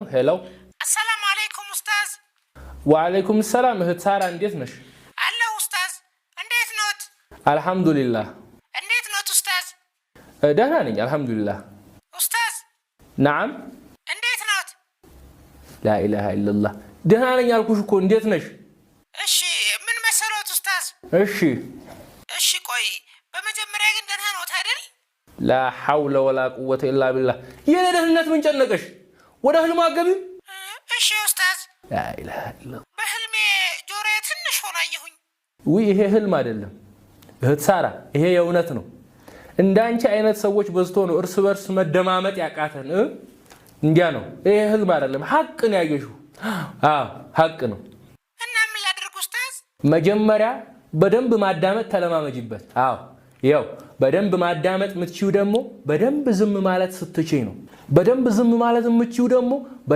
Hello። አሰላሙ አለይኩም ኡስታዝ። ወአለይኩም ሰላም እህት ሳራ፣ እንዴት ነሽ? አለሁ ኡስታዝ። እንዴት ኖት? አልሐምዱሊላህ። እንዴት ኖት ኡስታዝ? ደህና ነኝ አልሐምዱሊላህ። ኡስታዝ። نعم። እንዴት ኖት? ላኢላሃ ኢለላህ። ደህና ነኝ አልኩሽ እኮ፣ እንዴት ነሽ? እሺ፣ ምን መሰሎት ኡስታዝ? እሺ። እሺ ቆይ፣ በመጀመሪያ ግን ደህና ኖት አይደል? لا حول ولا قوة إلا بالله። የኔ ደህንነት ምን ጨነቀሽ? ወደ ህልሙ አገቢም። እሺ ኡስታዝ። ላኢላሃ ኢለላህ። በህልሜ ጆሮዬ ትንሽ ሆኖ አየሁኝ። ውይ፣ ይሄ ህልም አይደለም እህት ሳራ፣ ይሄ የእውነት ነው። እንዳንቺ አይነት ሰዎች በዝቶ ነው እርስ በርስ መደማመጥ ያቃተን። እንዲያ ነው። ይሄ ህልም አይደለም፣ ሀቅ ነው ያየሽው። አዎ፣ ሀቅ ነው። እና ምን ላድርግ ኡስታዝ? መጀመሪያ በደንብ ማዳመጥ ተለማመጂበት። አዎ፣ ያው በደንብ ማዳመጥ የምትችይው ደግሞ በደንብ ዝም ማለት ስትችይ ነው። በደንብ ዝም ማለት የምትችይው ደግሞ